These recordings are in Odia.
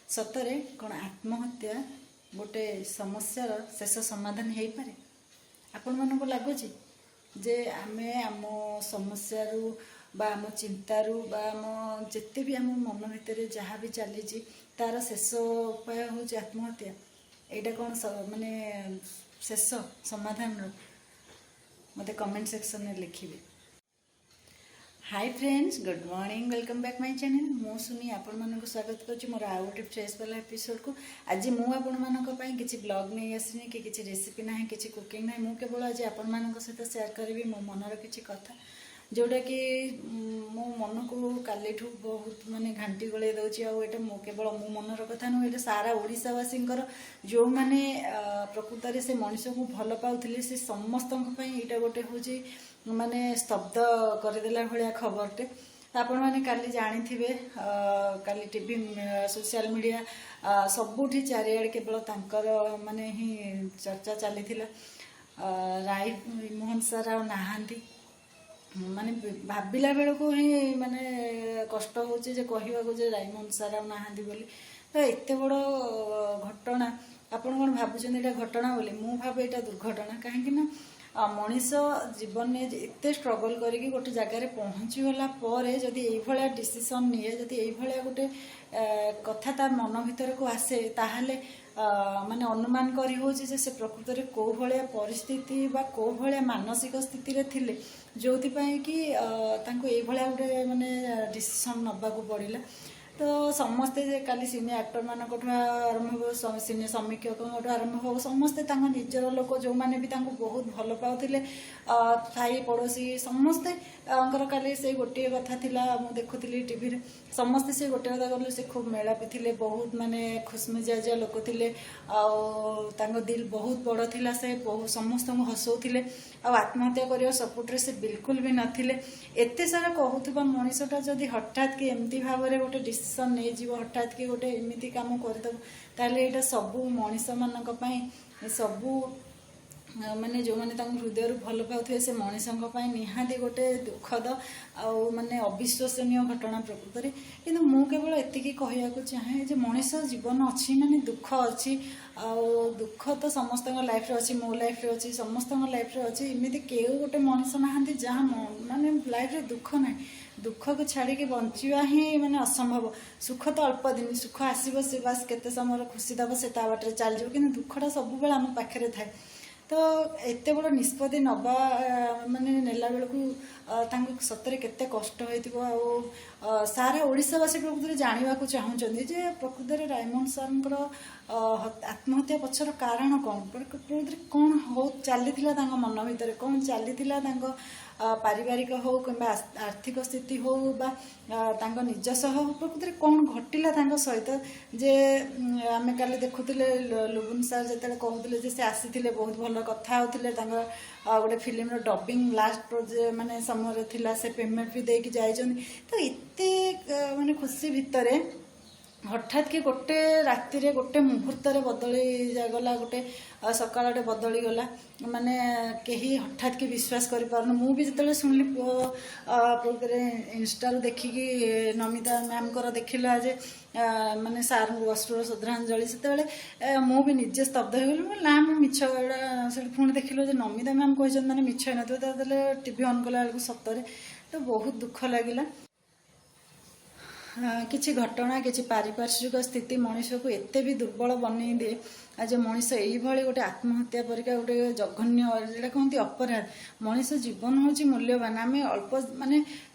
ସତରେ କ'ଣ ଆତ୍ମହତ୍ୟା ଗୋଟେ ସମସ୍ୟାର ଶେଷ ସମାଧାନ ହେଇପାରେ? ଆପଣମାନଙ୍କୁ ଲାଗୁଛି ଯେ ଆମେ ଆମ ସମସ୍ୟାରୁ ବା ଆମ ଚିନ୍ତାରୁ ବା ଆମ ଯେତେ ବି ଆମ ମନ ଭିତରେ ଯାହା ବି ଚାଲିଛି, ତାର ଶେଷ ଉପାୟ ହେଉଛି ଆତ୍ମହତ୍ୟା? ଏଇଟା କ'ଣ ମାନେ ଶେଷ ସମାଧାନର? ମୋତେ କମେଣ୍ଟ ସେକ୍ସନରେ ଲେଖିବେ। Hi friends, good morning, welcome back my channel. ମୁଁ ସୁନି ଆପଣମାନଙ୍କୁ ସ୍ୱାଗତ କରୁଛି ମୋର ଆଉ ଗୋଟେ ଫ୍ରେଶ୍ ବାଲା ଏପିସୋଡ଼କୁ। ଆଜି ମୁଁ ଆପଣମାନଙ୍କ ପାଇଁ କିଛି ବ୍ଲଗ୍ ନେଇ ଆସିନି କି କିଛି ରେସିପି ନାହିଁ, କିଛି କୁକିଂ ନାହିଁ। ମୁଁ କେବଳ ଆଜି ଆପଣମାନଙ୍କ ସହିତ ସେୟାର କରିବି ମୋ ମନର କିଛି କଥା, ଯେଉଁଟାକି ମୋ ମନକୁ କାଲିଠୁ ବହୁତ ମାନେ ଘାଣ୍ଟି ଗୋଳେଇ ଦେଉଛି। ଆଉ ଏଇଟା ମୁଁ କେବଳ ମୋ ମନର କଥା ନୁହେଁ, ଏଇଟା ସାରା ଓଡ଼ିଶାବାସୀଙ୍କର, ଯେଉଁମାନେ ପ୍ରକୃତରେ ସେ ମଣିଷକୁ ଭଲ ପାଉଥିଲେ, ସେ ସମସ୍ତଙ୍କ ପାଇଁ ଏଇଟା ଗୋଟେ ହେଉଛି ମାନେ ସ୍ତବ୍ଧ କରିଦେଲା ଭଳିଆ ଖବରଟେ। ତ ଆପଣମାନେ କାଲି ଜାଣିଥିବେ, କାଲି ଟିଭି, ସୋସିଆଲ ମିଡ଼ିଆ, ସବୁଠି ଚାରିଆଡ଼େ କେବଳ ତାଙ୍କର ମାନେ ହିଁ ଚର୍ଚ୍ଚା ଚାଲିଥିଲା। ରାଇ ମୋହନ ସାର୍ ଆଉ ନାହାନ୍ତି। ମାନେ ଭାବିଲା ବେଳକୁ ହିଁ ମାନେ କଷ୍ଟ ହେଉଛି ଯେ କହିବାକୁ ଯେ ରାଇମୋହନ ସାର୍ ଆଉ ନାହାନ୍ତି ବୋଲି। ତ ଏତେ ବଡ଼ ଘଟଣା, ଆପଣ କ'ଣ ଭାବୁଛନ୍ତି ଏଇଟା ଘଟଣା ବୋଲି? ମୁଁ ଭାବେ ଏଇଟା ଦୁର୍ଘଟଣା। କାହିଁକି ନା ମଣିଷ ଜୀବନରେ ଏତେ ଷ୍ଟ୍ରଗଲ୍ କରିକି ଗୋଟେ ଜାଗାରେ ପହଞ୍ଚିଗଲା ପରେ ଯଦି ଏଇଭଳିଆ ଡିସିସନ୍ ନିଏ, ଯଦି ଏଇଭଳିଆ ଗୋଟେ କଥା ତା ମନ ଭିତରକୁ ଆସେ, ତାହେଲେ ମାନେ ଅନୁମାନ କରି ହେଉଛି ଯେ ସେ ପ୍ରକୃତରେ କେଉଁ ଭଳିଆ ପରିସ୍ଥିତି ବା କେଉଁ ଭଳିଆ ମାନସିକ ସ୍ଥିତିରେ ଥିଲେ, ଯେଉଁଥିପାଇଁ କି ତାଙ୍କୁ ଏଇଭଳିଆ ଗୋଟେ ମାନେ ଡିସିସନ୍ ନେବାକୁ ପଡ଼ିଲା। ତ ସମସ୍ତେ ଯେ କାଲି ସିନେ ଆକ୍ଟରମାନଙ୍କଠୁ ଆରମ୍ଭ ହଉ, ସିନେ ସମୀକ୍ଷକଙ୍କଠୁ ଆରମ୍ଭ ହଉ, ସମସ୍ତେ ତାଙ୍କ ନିଜର ଲୋକ, ଯେଉଁମାନେ ବି ତାଙ୍କୁ ବହୁତ ଭଲ ପାଉଥିଲେ, ସାହି ପଡ଼ୋଶୀ ସମସ୍ତେଙ୍କର କାଲି ସେଇ ଗୋଟିଏ କଥା ଥିଲା। ମୁଁ ଦେଖୁଥିଲି ଟିଭିରେ, ସମସ୍ତେ ସେଇ ଗୋଟିଏ କଥା କହିଲେ, ସେ ଖୁବ୍ ମେଳାପି ଥିଲେ, ବହୁତ ମାନେ ଖୁସମିଜାଜିଆ ଲୋକ ଥିଲେ ଆଉ ତାଙ୍କ ଦିଲ୍ ବହୁତ ବଡ଼ ଥିଲା। ସେ ବହୁତ ସମସ୍ତଙ୍କୁ ହସଉଥିଲେ ଆଉ ଆତ୍ମହତ୍ୟା କରିବା ସପୋର୍ଟରେ ସେ ବିଲକୁଲ ବି ନଥିଲେ। ଏତେ ସାରା କହୁଥିବା ମଣିଷଟା ଯଦି ହଠାତ୍ କି ଏମିତି ଭାବରେ ଗୋଟେ ଡିସିସନ୍ ନେଇଯିବ, ହଠାତ୍ କି ଗୋଟେ ଏମିତି କାମ କରିଦେବ, ତାହେଲେ ଏଇଟା ସବୁ ମଣିଷମାନଙ୍କ ପାଇଁ, ସବୁ ମାନେ ଯେଉଁମାନେ ତାଙ୍କୁ ହୃଦୟରୁ ଭଲ ପାଉଥିବେ, ସେ ମଣିଷଙ୍କ ପାଇଁ ନିହାତି ଗୋଟେ ଦୁଃଖଦ ଆଉ ମାନେ ଅବିଶ୍ୱସନୀୟ ଘଟଣା ପ୍ରକୃତରେ। କିନ୍ତୁ ମୁଁ କେବଳ ଏତିକି କହିବାକୁ ଚାହେଁ ଯେ ମଣିଷ ଜୀବନ ଅଛି ମାନେ ଦୁଃଖ ଅଛି। ଆଉ ଦୁଃଖ ତ ସମସ୍ତଙ୍କ ଲାଇଫ୍ରେ ଅଛି, ମୋ ଲାଇଫ୍ରେ ଅଛି, ସମସ୍ତଙ୍କ ଲାଇଫ୍ରେ ଅଛି। ଏମିତି କେଉଁ ଗୋଟେ ମଣିଷ ନାହାନ୍ତି ଯାହା ମାନେ ଲାଇଫ୍ରେ ଦୁଃଖ ନାହିଁ। ଦୁଃଖକୁ ଛାଡ଼ିକି ବଞ୍ଚିବା ହିଁ ମାନେ ଅସମ୍ଭବ। ସୁଖ ତ ଅଳ୍ପ ଦିନ, ସୁଖ ଆସିବ, ସେ ବାସ୍ କେତେ ସମୟର ଖୁସି ଦେବ, ସେ ତା ବାଟରେ ଚାଲିଯିବ। କିନ୍ତୁ ଦୁଃଖଟା ସବୁବେଳେ ଆମ ପାଖରେ ଥାଏ। ତ ଏତେ ବଡ଼ ନିଷ୍ପତ୍ତି ନେବା ମାନେ ନେଲା ବେଳକୁ ତାଙ୍କୁ ସତରେ କେତେ କଷ୍ଟ ହେଇଥିବ। ଆଉ ସାରା ଓଡ଼ିଶାବାସୀ ପ୍ରକୃତରେ ଜାଣିବାକୁ ଚାହୁଁଛନ୍ତି ଯେ ପ୍ରକୃତରେ ରାଇମୋହନ ସାର୍ଙ୍କର ଆତ୍ମହତ୍ୟା ପଛର କାରଣ କ'ଣ, ପ୍ରକୃତରେ କ'ଣ ହଉ ଚାଲିଥିଲା ତାଙ୍କ ମନ ଭିତରେ, କ'ଣ ଚାଲିଥିଲା ତାଙ୍କ ପାରିବାରିକ ହଉ କିମ୍ବା ଆର୍ଥିକ ସ୍ଥିତି ହଉ ବା ତାଙ୍କ ନିଜ ସହ ହଉ, ପ୍ରକୃତରେ କ'ଣ ଘଟିଲା ତାଙ୍କ ସହିତ ଯେ ଆମେ କାଲି ଦେଖୁଥିଲେ ଲୁବୁନ ସାର୍ ଯେତେବେଳେ କହୁଥିଲେ ଯେ ସେ ଆସିଥିଲେ, ବହୁତ ଭଲ କଥା ହେଉଥିଲେ, ତାଙ୍କ ଗୋଟେ ଫିଲ୍ମର ଡବିଂ ଲାଷ୍ଟ ମାନେ ସମୟରେ ଥିଲା, ସେ ପେମେଣ୍ଟ ବି ଦେଇକି ଯାଇଛନ୍ତି। ତ ଏତେ ମାନେ ଖୁସି ଭିତରେ ହଠାତ୍ କି ଗୋଟେ ରାତିରେ, ଗୋଟେ ମୁହୂର୍ତ୍ତରେ ବଦଳି ଗଲା, ଗୋଟେ ସକାଳଟେ ବଦଳିଗଲା। ମାନେ କେହି ହଠାତ୍ କି ବିଶ୍ୱାସ କରିପାରୁନୁ। ମୁଁ ବି ଯେତେବେଳେ ଶୁଣିଲି, ପୁଅ ପ୍ରକୃତରେ ଇନଷ୍ଟାରୁ ଦେଖିକି ନମିତା ମ୍ୟାମ୍ଙ୍କର ଦେଖିଲା ଯେ ମାନେ ସାର୍ଙ୍କୁ ଅଶ୍ରୁଳ ଶ୍ରଦ୍ଧାଞ୍ଜଳି, ସେତେବେଳେ ମୁଁ ବି ନିଜେ ସ୍ତବ୍ଧ ହେଇଗଲି। ମୁଁ କହିଲି, ନା, ମୁଁ ମିଛ ଏଇଟା। ସେଠି ପୁଣି ଦେଖିଲୁ ଯେ ନମିତା ମ୍ୟାମ୍ କହିଛନ୍ତି ମାନେ ମିଛ ହେଇନଥିବ। ତାହେଲେ ଟିଭି ଅନ୍ କଲା ବେଳକୁ ସତରେ ତ ବହୁତ ଦୁଃଖ ଲାଗିଲା। କିଛି ଘଟଣା, କିଛି ପାରିପାର୍ଶ୍ୱିକ ସ୍ଥିତି ମଣିଷକୁ ଏତେ ବି ଦୁର୍ବଳ ବନେଇ ଦିଏ ଆଉ ଯେ ମଣିଷ ଏଇଭଳି ଗୋଟେ ଆତ୍ମହତ୍ୟା ପରିକା ଗୋଟେ ଜଘନ୍ୟ, ଯେଉଁଟା କହନ୍ତି ଅପରାଧ। ମଣିଷ ଜୀବନ ହେଉଛି ମୂଲ୍ୟବାନ। ଆମେ ଅଳ୍ପ ମାନେ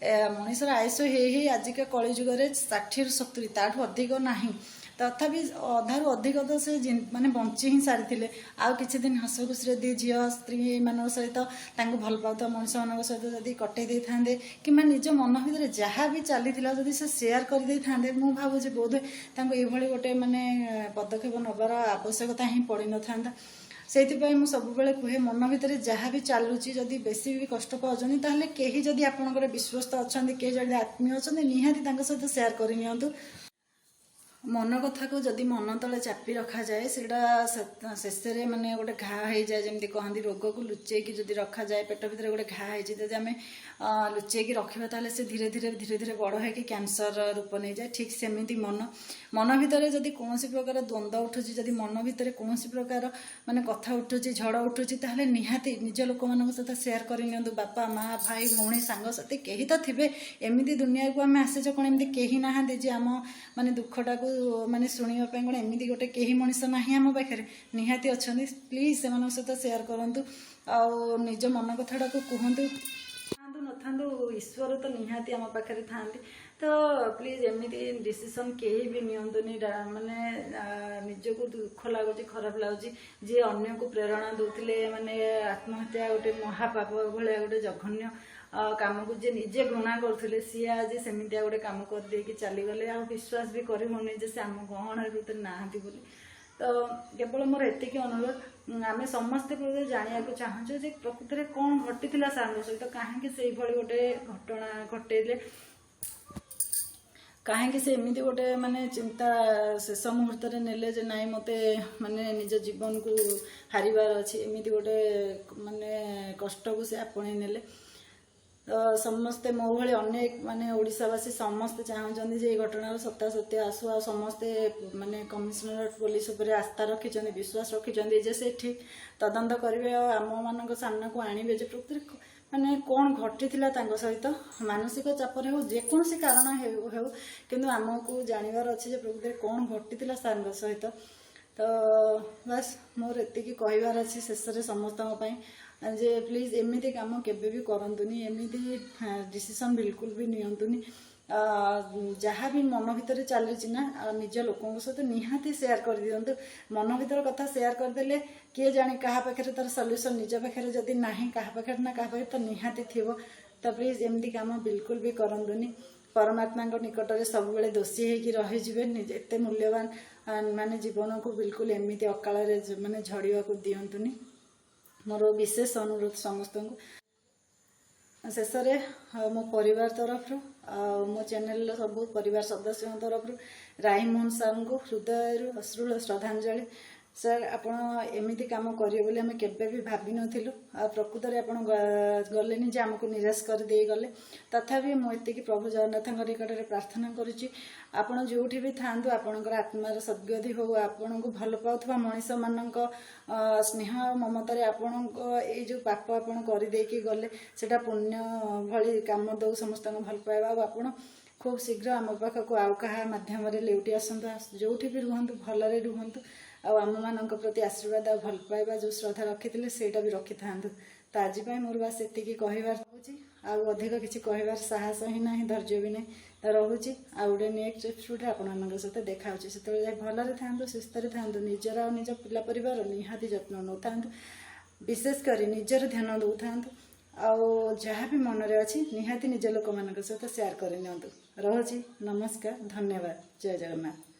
ମଣିଷର ଆୟୁଷ ହେଇ ହେଇ ଆଜିକା କଳିଯୁଗରେ 60ରୁ 70, ତାଠୁ ଅଧିକ ନାହିଁ। ତଥାପି ଅଧାରୁ ଅଧିକ ତ ସେ ମାନେ ବଞ୍ଚି ହିଁ ସାରିଥିଲେ। ଆଉ କିଛି ଦିନ ହସ ଖୁସିରେ ଦି ଝିଅ, ସ୍ତ୍ରୀ ଏମାନଙ୍କ ସହିତ, ତାଙ୍କୁ ଭଲ ପାଉଥିବା ମଣିଷମାନଙ୍କ ସହିତ ଯଦି କଟେଇ ଦେଇଥାନ୍ତେ କିମ୍ବା ନିଜ ମନ ଭିତରେ ଯାହା ବି ଚାଲିଥିଲା ଯଦି ସେ ସେୟାର କରିଦେଇଥାନ୍ତେ, ମୁଁ ଭାବୁଛି ବୋଧହୁଏ ତାଙ୍କୁ ଏଇଭଳି ଗୋଟେ ମାନେ ପଦକ୍ଷେପ ନେବାର ଆବଶ୍ୟକତା ହିଁ ପଡ଼ିନଥାନ୍ତା। ସେଇଥିପାଇଁ ମୁଁ ସବୁବେଳେ କୁହେ, ମନ ଭିତରେ ଯାହା ବି ଚାଲୁଛି, ଯଦି ବେଶୀ ବି କଷ୍ଟ ପାଉଛନ୍ତି, ତାହେଲେ କେହି ଯଦି ଆପଣଙ୍କର ବିଶ୍ୱସ୍ତ ଅଛନ୍ତି, କେହି ଯଦି ଆତ୍ମୀୟ ଅଛନ୍ତି, ନିହାତି ତାଙ୍କ ସହିତ ସେୟାର କରିନିଅନ୍ତୁ। ମନ କଥାକୁ ଯଦି ମନ ତଳେ ଚାପି ରଖାଯାଏ, ସେଇଟା ଶେଷରେ ମାନେ ଗୋଟେ ଘା ହେଇଯାଏ। ଯେମିତି କହନ୍ତି, ରୋଗକୁ ଲୁଚେଇକି ଯଦି ରଖାଯାଏ, ପେଟ ଭିତରେ ଗୋଟେ ଘା ହେଇଛି, ଯଦି ଆମେ ଲୁଚେଇକି ରଖିବା, ତାହେଲେ ସେ ଧୀରେ ଧୀରେ ଧୀରେ ଧୀରେ ବଡ଼ ହେଇକି କ୍ୟାନ୍ସର ରୂପ ନେଇଯାଏ। ଠିକ୍ ସେମିତି ମନ ମନ ଭିତରେ ଯଦି କୌଣସି ପ୍ରକାର ଦ୍ୱନ୍ଦ୍ୱ ଉଠୁଛି, ଯଦି ମନ ଭିତରେ କୌଣସି ପ୍ରକାର ମାନେ କଥା ଉଠୁଛି, ଝଡ଼ ଉଠୁଛି, ତାହେଲେ ନିହାତି ନିଜ ଲୋକମାନଙ୍କ ସହିତ ସେୟାର କରିନିଅନ୍ତୁ। ବାପା, ମା, ଭାଇ, ଭଉଣୀ, ସାଙ୍ଗସାଥି କେହି ତ ଥିବେ। ଏମିତି ଦୁନିଆକୁ ଆମେ ଆସିଛେ, କ'ଣ ଏମିତି କେହି ନାହାନ୍ତି ଯେ ଆମ ମାନେ ଦୁଃଖଟାକୁ ମାନେ ଶୁଣିବା ପାଇଁ? କ'ଣ ଏମିତି ଗୋଟେ କେହି ମଣିଷ ନାହିଁ ଆମ ପାଖରେ? ନିହାତି ଅଛନ୍ତି। ପ୍ଲିଜ୍ ସେମାନଙ୍କ ସହିତ ସେୟାର କରନ୍ତୁ ଆଉ ନିଜ ମନ କଥାଟାକୁ କୁହନ୍ତୁ। ଥାନ୍ତୁ ନଥାନ୍ତୁ, ଈଶ୍ୱର ତ ନିହାତି ଆମ ପାଖରେ ଥାନ୍ତି। ତ ପ୍ଲିଜ୍ ଏମିତି ଡିସିସନ୍ କେହି ବି ନିଅନ୍ତୁନି। ମାନେ ନିଜକୁ ଦୁଃଖ ଲାଗୁଛି, ଖରାପ ଲାଗୁଛି। ଯିଏ ଅନ୍ୟକୁ ପ୍ରେରଣା ଦେଉଥିଲେ, ମାନେ ଆତ୍ମହତ୍ୟା ଗୋଟେ ମହାପାପ ଭଳିଆ ଗୋଟେ ଜଘନ୍ୟ କାମକୁ ଯିଏ ନିଜେ ଘୃଣା କରୁଥିଲେ, ସିଏ ଆଜି ସେମିତିଆ ଗୋଟେ କାମ କରିଦେଇକି ଚାଲିଗଲେ। ଆଉ ବିଶ୍ୱାସ ବି କରି ହେଉନି ଯେ ସେ ଆମ ଗହଣରେ ଭିତରେ ନାହାନ୍ତି ବୋଲି। ତ କେବଳ ମୋର ଏତିକି ଅନୁରୋଧ, ଆମେ ସମସ୍ତେ ପ୍ରକୃତରେ ଜାଣିବାକୁ ଚାହୁଁଛୁ ଯେ ପ୍ରକୃତରେ କ'ଣ ଘଟିଥିଲା ସାର୍ଙ୍କ ସହିତ, କାହିଁକି ସେଇଭଳି ଗୋଟେ ଘଟଣା ଘଟେଇଲେ, କାହିଁକି ସେ ଏମିତି ଗୋଟେ ମାନେ ଚିନ୍ତା ଶେଷ ମୁହୂର୍ତ୍ତରେ ନେଲେ ଯେ ନାଇଁ, ମୋତେ ମାନେ ନିଜ ଜୀବନକୁ ହାରିବାର ଅଛି। ଏମିତି ଗୋଟେ ମାନେ କଷ୍ଟକୁ ସେ ଆପଣେଇ ନେଲେ। ତ ସମସ୍ତେ, ମୋ ଭଳି ଅନେକ ମାନେ ଓଡ଼ିଶାବାସୀ ସମସ୍ତେ ଚାହୁଁଛନ୍ତି ଯେ ଏଇ ଘଟଣାର ସତ୍ୟାସତ୍ୟ ଆସୁ। ଆଉ ସମସ୍ତେ ମାନେ କମିଶନରେଟ ପୋଲିସ ଉପରେ ଆସ୍ଥା ରଖିଛନ୍ତି, ବିଶ୍ୱାସ ରଖିଛନ୍ତି ଯେ ସେ ଠିକ୍ ତଦନ୍ତ କରିବେ ଆଉ ଆମମାନଙ୍କ ସାମ୍ନାକୁ ଆଣିବେ ଯେ ପ୍ରକୃତରେ ମାନେ କ'ଣ ଘଟିଥିଲା ତାଙ୍କ ସହିତ। ମାନସିକ ଚାପରେ ହେଉ, ଯେକୌଣସି କାରଣ ହେଉ ହେଉ, କିନ୍ତୁ ଆମକୁ ଜାଣିବାର ଅଛି ଯେ ପ୍ରକୃତରେ କ'ଣ ଘଟିଥିଲା ସାର୍ଙ୍କ ସହିତ। ତ ବାସ୍, ମୋର ଏତିକି କହିବାର ଅଛି ଶେଷରେ ସମସ୍ତଙ୍କ ପାଇଁ ଯେ ପ୍ଲିଜ୍ ଏମିତି କାମ କେବେ ବି କରନ୍ତୁନି, ଏମିତି ଡିସିସନ୍ ବିଲକୁଲ ବି ନିଅନ୍ତୁନି। ଯାହା ବି ମନ ଭିତରେ ଚାଲିଛି ନା, ଆଉ ନିଜ ଲୋକଙ୍କ ସହିତ ନିହାତି ସେୟାର କରିଦିଅନ୍ତୁ। ମନ ଭିତର କଥା ସେୟାର କରିଦେଲେ କିଏ ଜାଣେ କାହା ପାଖରେ ତାର ସଲ୍ୟୁସନ୍, ନିଜ ପାଖରେ ଯଦି ନାହିଁ, କାହା ପାଖରେ ନା କାହା ପାଖରେ ତ ନିହାତି ଥିବ। ତ ପ୍ଲିଜ୍ ଏମିତି କାମ ବିଲକୁଲ ବି କରନ୍ତୁନି। ପରମାତ୍ମାଙ୍କ ନିକଟରେ ସବୁବେଳେ ଦୋଷୀ ହେଇକି ରହିଯିବେ। ନିଜେ ଏତେ ମୂଲ୍ୟବାନ ମାନେ ଜୀବନକୁ ବିଲକୁଲ ଏମିତି ଅକାଳରେ ମାନେ ଝଡ଼ିବାକୁ ଦିଅନ୍ତୁନି। ମୋର ବିଶେଷ ଅନୁରୋଧ ସମସ୍ତଙ୍କୁ। ଶେଷରେ ମୋ ପରିବାର ତରଫରୁ ଆଉ ମୋ ଚ୍ୟାନେଲର ସବୁ ପରିବାର ସଦସ୍ୟଙ୍କ ତରଫରୁ ରାଇମୋହନ ସାର୍ଙ୍କୁ ହୃଦୟରୁ ଅଶ୍ରୁଳ ଶ୍ରଦ୍ଧାଞ୍ଜଳି। ସାର୍, ଆପଣ ଏମିତି କାମ କରିବେ ବୋଲି ଆମେ କେବେ ବି ଭାବିନଥିଲୁ। ଆଉ ପ୍ରକୃତରେ ଆପଣ ଗଲେନି ଯେ ଆମକୁ ନିରାଶ କରିଦେଇ ଗଲେ। ତଥାପି ମୁଁ ଏତିକି ପ୍ରଭୁ ଜଗନ୍ନାଥଙ୍କ ନିକଟରେ ପ୍ରାର୍ଥନା କରୁଛି, ଆପଣ ଯେଉଁଠି ବି ଥାଆନ୍ତୁ, ଆପଣଙ୍କର ଆତ୍ମାର ସଦ୍ଗତି ହଉ। ଆପଣଙ୍କୁ ଭଲ ପାଉଥିବା ମଣିଷମାନଙ୍କ ସ୍ନେହ ଆଉ ମମତାରେ ଆପଣଙ୍କ ଏଇ ଯେଉଁ ପାପ ଆପଣ କରିଦେଇକି ଗଲେ, ସେଇଟା ପୁଣ୍ୟ ଭଳି କାମ ଦଉ, ସମସ୍ତଙ୍କୁ ଭଲ ପାଇବା। ଆଉ ଆପଣ ଖୁବ୍ ଶୀଘ୍ର ଆମ ପାଖକୁ ଆଉ କାହା ମାଧ୍ୟମରେ ଲେଉଟି ଆସନ୍ତୁ। ଯେଉଁଠି ବି ରୁହନ୍ତୁ, ଭଲରେ ରୁହନ୍ତୁ ଆଉ ଆମମାନଙ୍କ ପ୍ରତି ଆଶୀର୍ବାଦ ଆଉ ଭଲ ପାଇବା ଯେଉଁ ଶ୍ରଦ୍ଧା ରଖିଥିଲେ, ସେଇଟା ବି ରଖିଥାନ୍ତୁ। ତ ଆଜି ପାଇଁ ମୋର ବାସ୍ ଏତିକି କହିବାର ରହୁଛି। ଆଉ ଅଧିକ କିଛି କହିବାର ସାହସ ହିଁ ନାହିଁ, ଧୈର୍ଯ୍ୟ ବି ନାହିଁ। ତ ରହୁଛି, ଆଉ ଗୋଟେ ନେକ୍ସଟ ଏପିସୋଡ଼ରେ ଆପଣମାନଙ୍କ ସହିତ ଦେଖା ହେଉଛି। ସେତେବେଳେ ଯାଇ ଭଲରେ ଥାଆନ୍ତୁ, ସୁସ୍ଥରେ ଥାଆନ୍ତୁ, ନିଜର ଆଉ ନିଜ ପିଲା ପରିବାର ନିହାତି ଯତ୍ନ ନେଉଥାନ୍ତୁ, ବିଶେଷ କରି ନିଜର ଧ୍ୟାନ ଦେଉଥାନ୍ତୁ। ଆଉ ଯାହା ବି ମନରେ ଅଛି, ନିହାତି ନିଜ ଲୋକମାନଙ୍କ ସହିତ ସେୟାର କରିନିଅନ୍ତୁ। ରହୁଛି, ନମସ୍କାର, ଧନ୍ୟବାଦ, ଜୟ ଜଗନ୍ନାଥ।